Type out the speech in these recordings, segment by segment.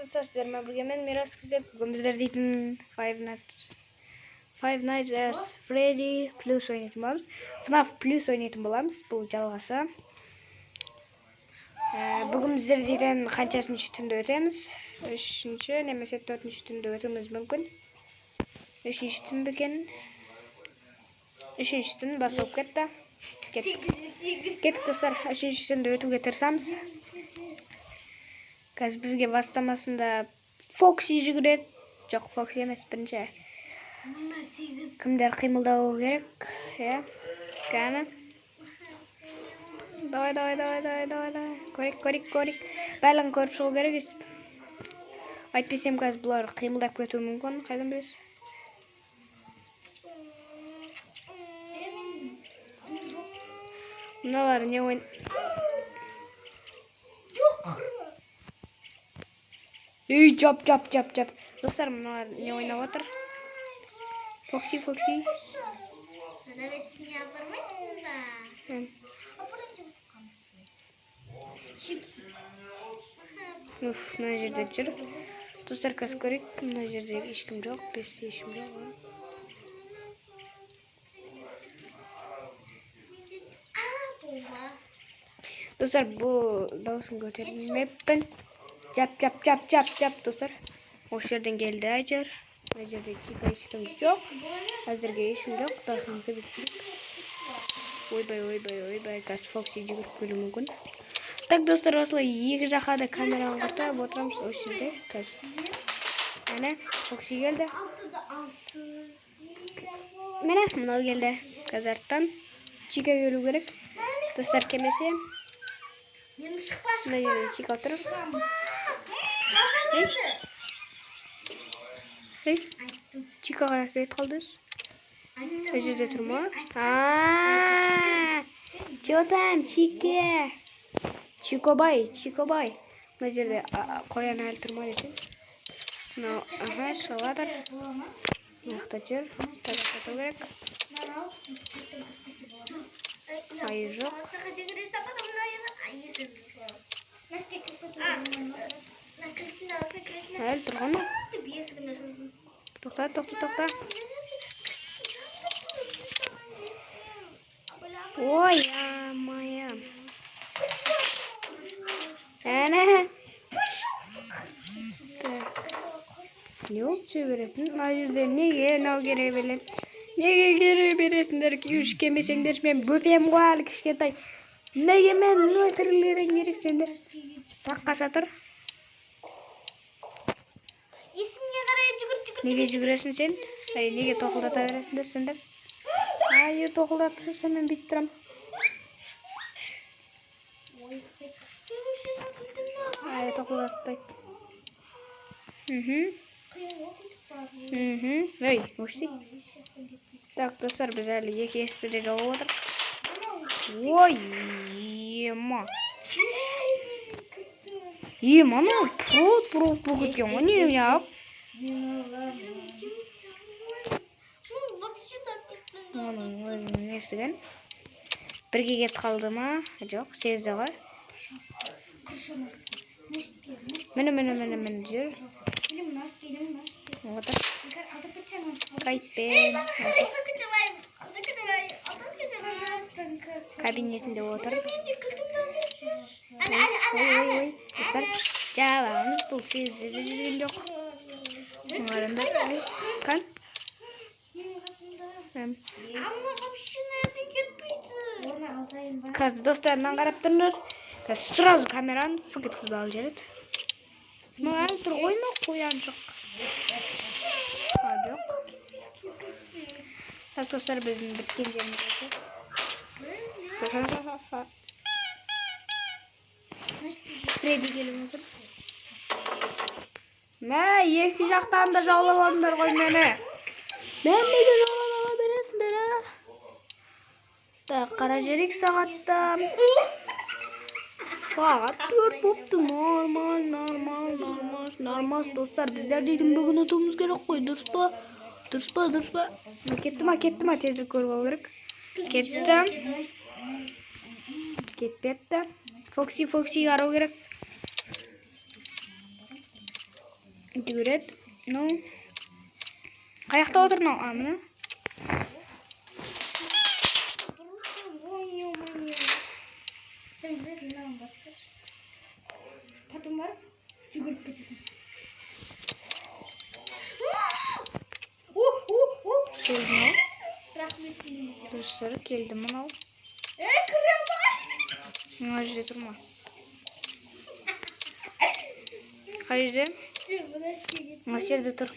Достар, сіздермен бірге мен, Мирас Күздеп. Бүгін біздер дейтін Five Nights at Freddy Plus ойнайтын боламыз. FNAF Plus ойнайтын боламыз. Бұл жалғасы. Бүгін біздер дейтін қаншасыншы түнді өтеміз? Үшінші немесе төртінші түнді өтуіміз мүмкін. Үшінші түн бе екен? Үшінші түн басталып кетті. Кеттік. Кеттік, достар, үшінші түнді өтуге тырысамыз. Қазір бізге бастамасында Фокси жүгіреді. Жоқ, Фокси емес, бірінші. Кімдер қимылдауы керек, иә? Кәні. Давай, давай, давай, давай, давай, давай. Көрейік, көрейік, көрейік. Барлығын көріп шығу керек өйстіп. Әйтпесем қазір бұлар қимылдап кетуі мүмкін. Қайдан білесіз? Мыналар не ойын? Жоқ. Ей, жап, жап, жап, жап. Достар, мыналар не ойнап отыр? Фокси, Фокси. Наветсіне апармайсың ба? Апарайын. Чипсы. Уф, мына жерде жүр. Достар, қазір көрейік. Мына жерде ешкім жоқ, бес ешкім жоқ. Достар, бұл дауысын көтермеппін. Жап, жап, жап, жап, жап, достар. Осы жерден келді әйтеуір. Мына жерде Чика, ешкім жоқ. Әзірге ешкім жоқ. Дауысын көбейтсек. Ойбай, ойбай, ойбай, қазір Фокси жүгіріп келуі мүмкін. Так, достар, осылай екі жаққа да камераны құртып отырамыз осы жерде қазір. Әне, Фокси келді. Міне, мынау келді. Қазір арттан Чика келу керек. Достар, келмесе, Мен шықпа, мына жерде Чика отыр. Ей. Ей, Чика қаяқта кетіп қалды өзі? Мына жерде тұр ма? А, чё там, Чике? Чикобай, Чикобай. Мына жерде қоян әлі тұр ма десем. Мынау, аха, шығып жатыр. Мына жақта жүр. Таза сату керек. Айы жоқ. Әлі тұрған ма? Тоқта, тоқта, тоқта. Ой, моя. Әне. Не болып түсе беретін? Мына жерде неге мынау келе береді? Неге келе бересіңдер? Үш келмесеңдер, мен бөпем ғой әлі кішкентай. Неге мен өлтірулерің керек сендер? Так, қаша тұр. Есіңе қарай жүгір, жүгір. Неге жүгіресің сен? Ай, неге тоқылдата бересіңдер сендер? Ай, тоқылдатып жүрсем, мен бүйтіп тұрамын. Ай, тоқылдатпайды. Мхм. Мхм. Ей, өшсей. Так, достар, біз әлі екі есікті де жауып отырмыз. Ой, ема. Ема, анау прот прот болып кеткен ғой, не неғып? Оның өзінің естіген. Бірге кетіп қалды ма? Жоқ, сезді ғой. Міне, міне, міне, міне жүр. Отыр. Қайтпен. Кабинетінде отыр. Ой, ой, ой. Достар, жабамыз. Бұл сезді де жүрген жоқ. Қараңдар. Ай, қан. Қазір достарынан қарап тұрыңдар. Қазір сразу камераны фық еткізіп алып жібереді. Мынау әлі тұр ғой, мынау қояншық. А, жоқ. Так, достар, біздің біткен жеріміз осы. Фредди келуі мүмкін. Мә, екі жақтан да жаулап алдыңдар ғой мені. Мен неге жаулап ала бересіңдер, а? Так, қара жіберейік сағатта. Сағат 4 болыпты. Нормал, нормал, нормал, нормал. Достар, біздер дейтін бүгін ұтуымыз керек қой, дұрыс па? Дұрыс па, дұрыс па? Кетті ма, кетті ма? Тезірек көріп алу керек. Кетті. Кетпепті. Фокси, Фокси қарау керек. Жүгіреді. Ну. Қай жақта отыр мынау? А, міне. Ой, ё-моё. Сен обязательно мынаған барып тұршы. Потом барып жүгіріп кетесің. О, о, о. Келді мынау. Рахмет сенің. Достар, келді мынау. Ей, кіре алмай. Мына жерде тұр ма? Қай жерде? Сен мына жерге кет. Мына жерде тұр.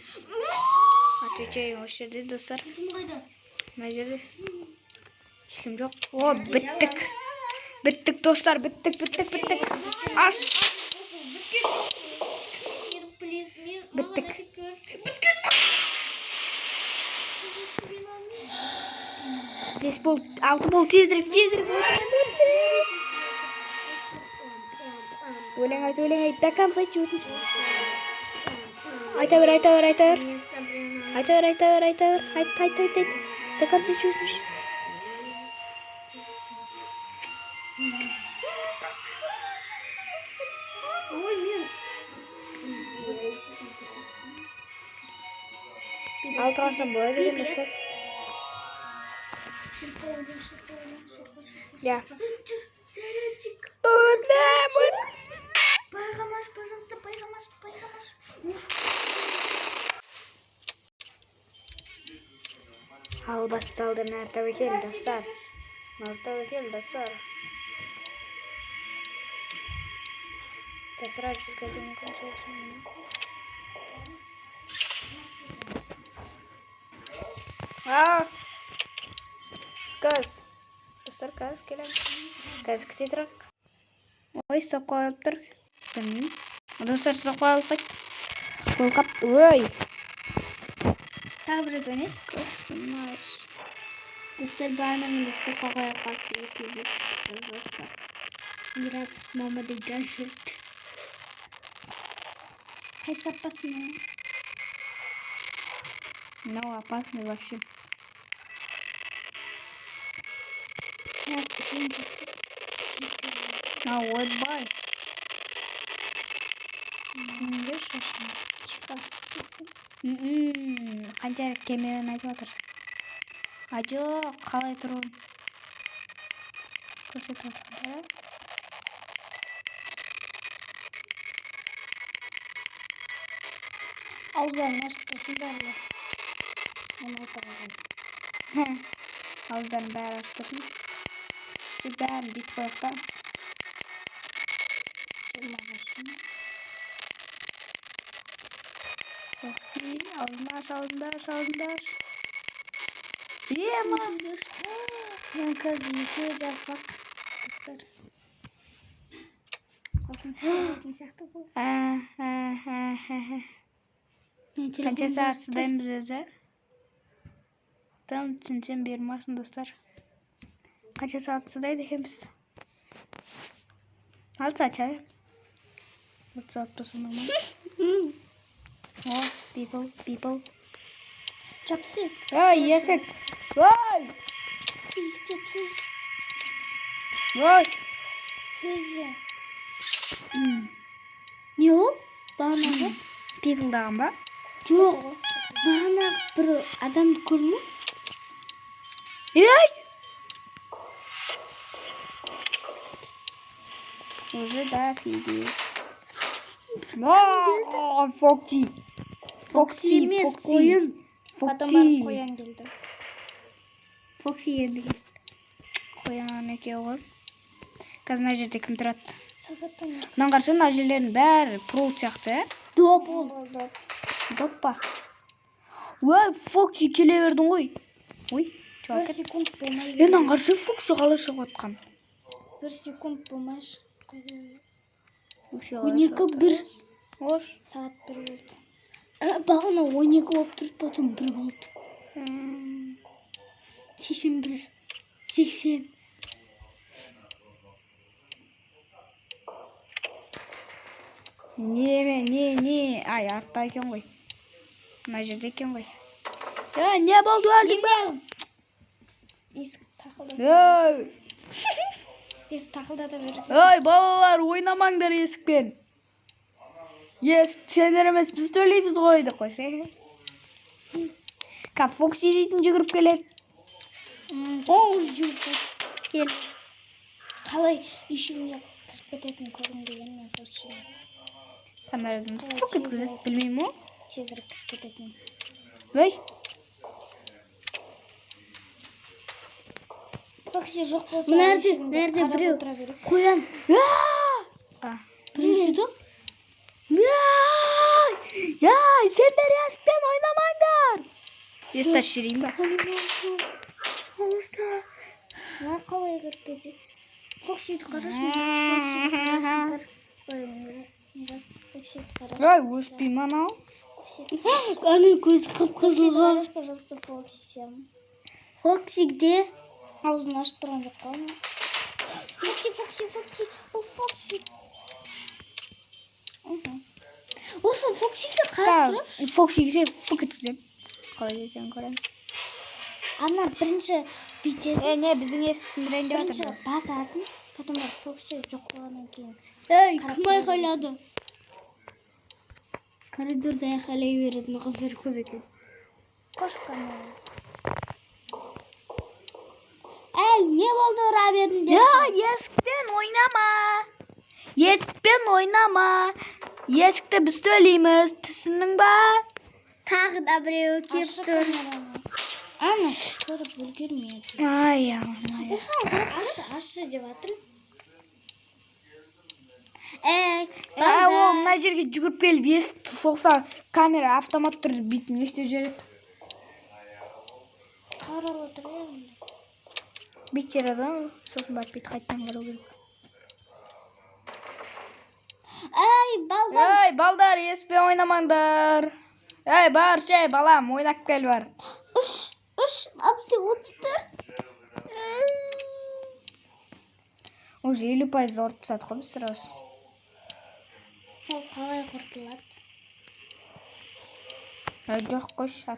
Отвечаю, осы жерде, достар. Кім қайда? Мына жерде. Ешкім жоқ. О, біттік. Біттік, достар, біттік, біттік, біттік. Аш. Біткен болсын. Плиз, мен Біттік. маған әкеліп бер. Біткен. 5 бол, 6 бол, тезірек, тезірек. Өлең айт, өлең айт. До конца айтшы, өтініш. Айта бер, айта бер, айта бер. Айта бер, айта бер, айта бер. Айт, айт, айт, айт. До конца айтшы, өтініш. Ой, мен. Алты қалсам болады екен, достар. Иә. Зарядчик. Байқамаш, пожалуйста, байқамаш, байқамаш. Уф. Ал басталды, нар тәуекел, достар. Нар тәуекел, достар. Достар, жүргізу мүмкін сосын. А! Газ. Достар, газ келемін. Газ күте тұрайық. Ой, стоп қойылып тұр. Білмеймін. Достар, стоп қойылып қайтты. Қойылып қапты. Ой! Тағы бір рет ойнайсың? Космос. Достар, бағана менде стопқа қойып қалыпты, если деп жазып отырса. Мирас мамадай гаджет. Қайсы опасный? Мынау опасный вообще. Я ішін кесті. Мынау ойбай. Неге шашың? Чика. Қанша кемені айтып жатыр. А, жоқ, қалай тұруын көрсетіп жатыр да. Ауыздарын ашып тұрсын барлығы. Оны айта қойған. Ауыздарын бәрі ашып тұрсын. Сөйтіп бәрін бүйтіп қояйық та. Жырмағасын. Фокси, аузыңды аш, аузыңды аш, аузыңды аш. Ема! Мен қазір екеуі де аппақ. Достар. Қорқынышты болатын сияқты бұл. Қанша сағат шыдаймыз өзі? Тым түсінсем бермасын, достар. Қанша сағат шыдайды екенбіз? 6 сағат шығар. 30 сағат болса нормально. О, people, people. Жапсы. Ай, есік! Ой! Жапсы. Ой! Сөзі. Не ол? Бағанағы? Пикілдаған ба? Жоқ. Бағанағы бір адамды көрдің бе? Ей! Уже дофиги. О, Фокси. Фокси, емес, Фокси. қоян. Потом Фокси. барып қоян келді. Фокси енді келді. Қоян екеуі ғой. Қазір мына жерде кім тұрады? Сағаттан Мынаны қарасаң, мына жерлердің бәрі пруд сияқты, иә? Доп ол. Доп па? Ой, Фокси, келе бердің ғой. Ой, Бір жоғалып кетті. секунд болмай. Е, мынаны қарасаң, Фокси қалай шығып жатқан? Бір секунд болмай шықты. Фокси қалай 12 шығып бір. жатыр? Ош. Сағат бір болды. Бағана 12 болып тұрды, потом бір болды. 81. 80. Неме, не, не. Ай, артта екен ғой. Мына жерде екен ғой. Е, не болды, өлдің бе? Есік тақылдата. Ей! Есік тақылдата берді. Ей, балалар, ойнамаңдар есікпен. Есік сендер емес, біз төлейміз ғой деп қойса. Ка Фокси дейтін жүгіріп келеді. О, уже жүгіріп кел. Қалай үйшігіне кіріп кететінін көргім келген мен Фоксині. Камерадан Қалай фук еткізеді, білмеймін ғой. Тезірек кіріп кететінін. Ой, Фокси жоқ болса, Мына жерде- үйшігінде мына жерде қарап біреу. отыра берейік. Қоян. А. Біреу жүрді. Я, сендер есікпен ойнамаңдар. Есікті ашып жіберейін ба? Мына қалай кіріп кетеді? Фоксиді қарашы, Мирас, Фоксиді қарасыңдар. Ой, Мирас, Фоксиді қарашы. Ой, өшпей ма анау? Фоксиді Аның көзі қып-қызыл ғой. қарашы, пожалуйста, Фокси. Фокси где? Аузын ашып тұрған жоқ қой ана. Фокси, Фокси, Фокси, ол Фокси. Мхм. Осы Фоксиге қарап Ка, Фоксиге ше фук еткіземін. Қалай кететінін көреміз. Ана бірінші бүйтесің, Е, не, біздің есік сындырайын деп бірінші жатыр. басасың, потом барып Фокси жоқ болғаннан кейін. Ей, Қарап кім тұра айқайлады? Коридорда айқайлай беретін қыздар көп екен. Кошканы. Әй, не болды, ұра бердіңдер? Я, есікпен ойнама. Есікпен ойнама. Есікті біз төлейміз, түсіндің ба? Тағы да біреуі келіп Ашы тұр. камераны. Ана көріп үлгермеді. Ай, ай. Осыған қарап ашы, ашы деп жатыр. Ей, Ә, ол балдар. мына жерге жүгіріп келіп есікті соқса, камера автомат түрде бүйтіп не істеп жібереді. Қарап отыр иә онда. Бүйтіп жібереді ғой, сосын барып бүйтіп қайтадан қарау керек. Ей, балдар. Ей, балдар, есікпен ойнамаңдар. Ей, бар, шей, балам, ойнап кел бар. Үш, үш, алпыс, 34. Уже 50% ұрып тастадық қой біз сразу. Ол қалай құртылады? Ей, жоқ, қойшы,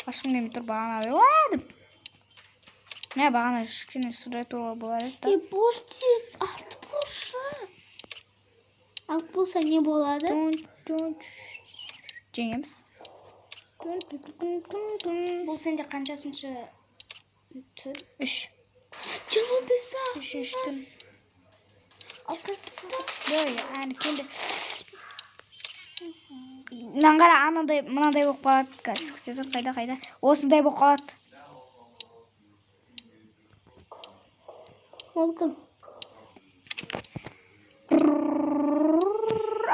ашқым келмей тұр, бағана уа деп. Мә, бағана кішкене шырай тұруға болар еді да. Ей, бош тез, алты болшы. Алты болса не болады? Тун, тун, жеңеміз. Тун, тун, тун, тун, тун. Бұл сенде қаншасыншы түн? Үш. 25 ақ. Үшінші түн. Алты. Ой, әні келді. Мынаны қара, анандай, мынандай болып қалады. Қазір күте тұр, қайда, қайда. Осындай болып қалады. Ол кім?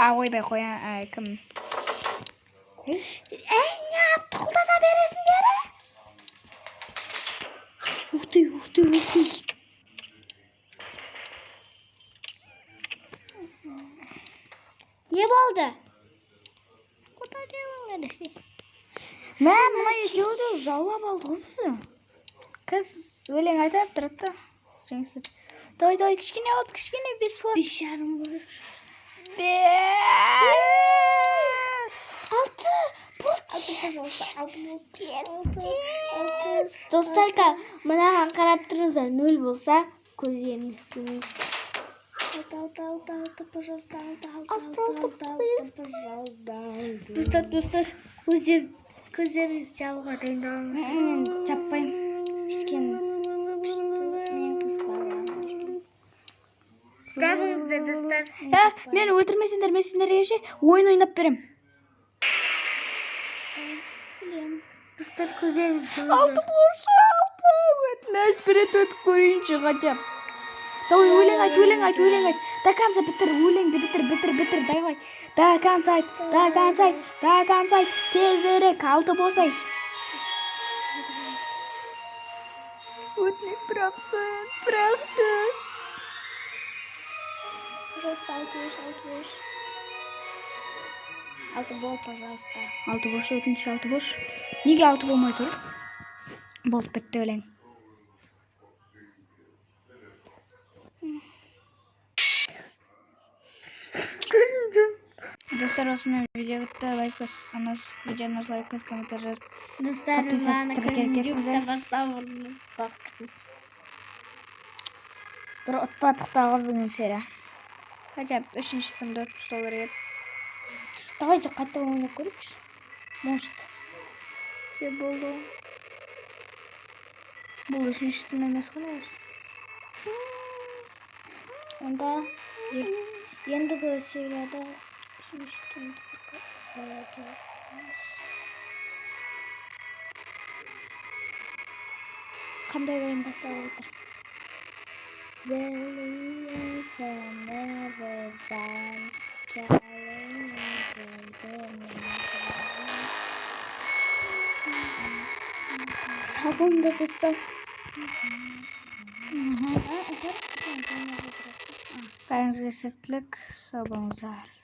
А, ойбай, қоян, ә, кім? Ей, неғып тұқылдата бересіңдер, ә? Ух ты, ух ты, ух ты. Не болды? Мә, мына екеуі де жаулап алды ғой бізді. Қыз өлең айтып тұрады да. Жеңісі. Давай, давай, кішкене қалды, кішкене 5 болады. 5,5 болды. 5. Алты. Алты, пожалуйста, алты болсын. Алты, алты. Достар, мынаған қарап тұрыңыздар. Нөл болса, көздеріңіз жұмыңыз. Алты, алты, алты, алты, пожалуйста, алты, алты, Алты, алты, алты, алты, алты, пожалуйста, алты. Достар, достар, көздеріңіз жабуға дайындалыңыз. Мен жаппаймын. Өйткені күшті, мен қыз баламын. Жабыңыздар, достар. Ә, мен өлтірмесеңдер, мен сендерге ше ойын ойнап берем. Білемін. Достар, көздеріңіз жұмыңыздар. Алты болшы, алты. Өтініш, бір рет өтіп көрейінші хотя бы. Давай, өлең айт, өлең айт, өлең айт. До конца бітір, өлеңді бітір, бітір, бітір. Давай. До конца айт, до конца айт, до конца айт. Тезірек, алты болсай. Өтініш, бір-ақ түн, бір-ақ түн. Пожалуйста, алты болшы, алты болшы. Алты бол, пожалуйста. Алты болшы, өтініш, алты болшы. Неге алты болмай тұр? Болды, бітті өлең. Достар, осымен видео бітті. Лайк бас, анас, видеоны лайк бас, комментарий жазып. Достар, Подписаться мынаны тіркеліп көзім кетіңіздер. жұмып бастап бақтым. Бір ұтпадық тағы бүгін серия. Хотя бы үшінші түнді ұтып тастау керек еді. Давайте қайта ойнап көрейікші. Может. Все, болды. Бұл үшінші түн емес қой негізі. Онда ендігі серияда үшінші түнді жалғастырамыз. Қандай ойын басталып отыр? Believe never dance, challenge. Сау болыңдар, достар. Бәріңізге сәттілік, сау болыңыздар.